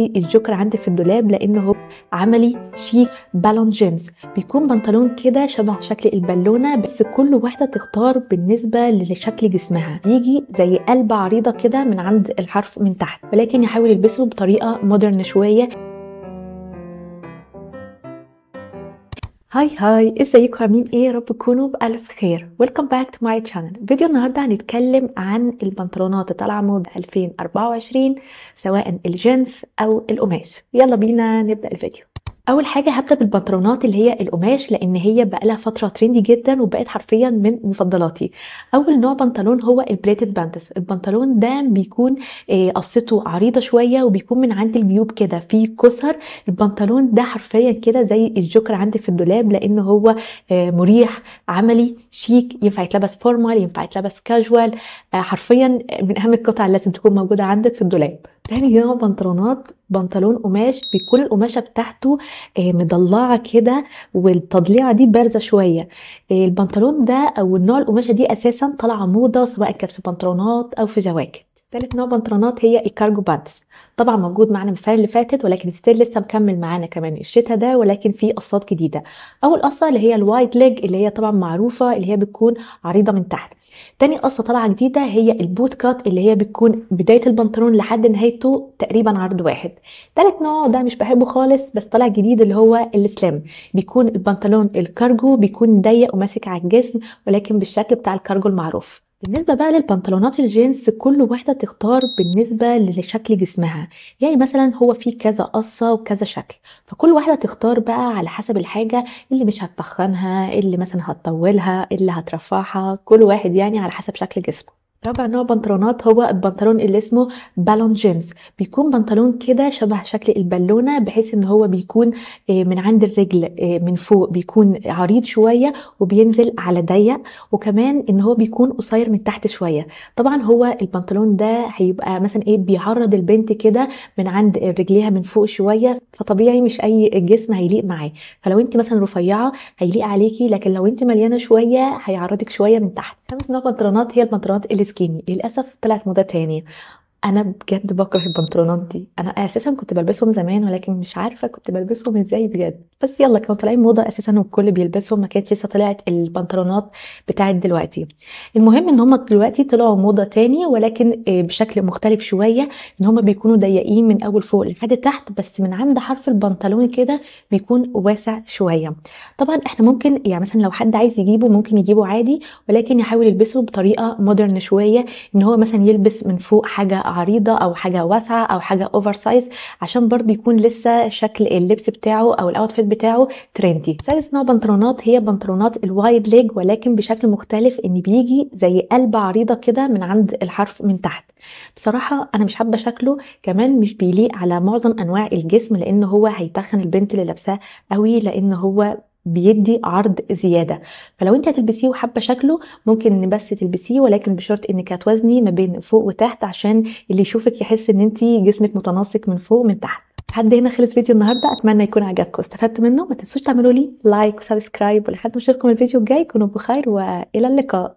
الجوكر عندي في الدولاب لانه هو عملي شيك. بالون جينز بيكون بنطلون كده شبه شكل البالونة، بس كل واحدة تختار بالنسبة لشكل جسمها. يجي زي قلبه عريضة كده من عند الحرف من تحت، ولكن يحاول يلبسه بطريقة modern شوية. hi hi، ازيكم عاملين ايه؟ يا رب تكونوا بالف خير. welcome back to my channel. فيديو النهارده هنتكلم عن البنطلونات طالعه موضة 2024، سواء الجينز او القماش. يلا بينا نبدا الفيديو. اول حاجة هبدا بالبنطلونات اللي هي القماش، لان هي بقالها فترة trendy جدا وبقت حرفيا من مفضلاتي. اول نوع بنطلون هو ال pleated pants. البنطلون ده بيكون قصته عريضة شوية، وبيكون من عند الجيوب كده في كسر. البنطلون ده حرفيا كده زي الجوكر عندك في الدولاب، لان هو مريح، عملي، شيك، ينفع يتلبس formal، ينفع يتلبس كاجوال. حرفيا من اهم القطع اللي لازم تكون موجودة عندك في الدولاب. تاني نوع بنطلونات بنطلون قماش، بيكون القماشه بتاعته مضلعه كده، والتضليعه دي بارزة شوية. البنطلون ده او النوع القماشه دي اساسا طالعه موضة، سواء كانت في بنطلونات او في جواكت. تالت نوع بنطلونات هي ال cargo pants. طبعا موجود معانا من السنة اللي فاتت، ولكن still لسه مكمل معانا كمان الشتا ده، ولكن في قصات جديدة. اول قصة اللي هي ال wide leg، اللي هي طبعا معروفة، اللي هي بتكون عريضة من تحت. تاني قصة طالعه جديدة هي ال boot cut، اللي هي بتكون بداية البنطلون لحد نهايته تقريبا عرض واحد. تالت نوع ده مش بحبه خالص بس طالع جديد، اللي هو ال slim. بيكون البنطلون الكارجو بيكون ضيق وماسك على الجسم، ولكن بالشكل بتاع الكارجو المعروف. بالنسبة بقى للبنطلونات الجينز، كل واحدة تختار بالنسبة لشكل جسمها. يعني مثلا هو في كذا قصة وكذا شكل، فكل واحدة تختار بقى على حسب الحاجة اللي مش هتطخنها، اللي مثلا هتطولها، اللي هترفعها، كل واحد يعني على حسب شكل جسمه. رابع نوع بنطلونات هو البنطلون اللي اسمه balloon jeans. بيكون بنطلون كده شبه شكل البالونة، بحيث ان هو بيكون من عند الرجل من فوق بيكون عريض شوية وبينزل على ضيق، وكمان ان هو بيكون قصير من تحت شوية. طبعا هو البنطلون ده هيبقى مثلا ايه، بيعرض البنت كده من عند رجليها من فوق شوية، فطبيعي مش اي جسم هيليق معاه. فلو انت مثلا رفيعة هيليق عليكي، لكن لو انت مليانة شوية هيعرضك شوية من تحت. خامس نوع بنطلونات هي البنطلونات ال skinny. للاسف طلعت موضة تاني. انا بجد بكره البنطلونات دي، انا اساسا كنت بلبسهم زمان، ولكن مش عارفه كنت بلبسهم ازاي بجد، بس يلا كانوا طالعين موضة اساسا والكل بيلبسهم، ما كانتش لسه طلعت البنطلونات بتاعت دلوقتي. المهم ان هم دلوقتي طلعوا موضة تاني، ولكن بشكل مختلف شوية، ان هم بيكونوا ضيقين من اول فوق لحد تحت، بس من عند حرف البنطلون كده بيكون واسع شوية. طبعا احنا ممكن يعني مثلا لو حد عايز يجيبه ممكن يجيبه عادي، ولكن يحاول يلبسه بطريقة modern شوية، ان هو مثلا يلبس من فوق حاجة عريضة او حاجة واسعة او حاجة oversize، عشان برضو يكون لسه شكل اللبس بتاعه او ال outfit بتاعه trendy. سادس نوع بنطلونات هي بنطلونات ال wide leg، ولكن بشكل مختلف، ان بيجي زي قلبه عريضة كده من عند الحرف من تحت. بصراحة انا مش حابة شكله، كمان مش بيليق على معظم انواع الجسم، لان هو هيتخن البنت اللي لابساه قوي، لان هو بيدي عرض زيادة. فلو انت هتلبسيه وحابة شكله ممكن بس تلبسيه، ولكن بشرط انك هتوزني ما بين فوق وتحت، عشان اللي يشوفك يحس ان انت جسمك متناسق من فوق ومن تحت. لحد هنا خلص فيديو النهارده، اتمنى يكون عجبكم واستفدتوا منه. ما تنسوش تعملوا لي like و subscribe، ولحد ما اشوفكم الفيديو الجاي كونوا بخير والى اللقاء.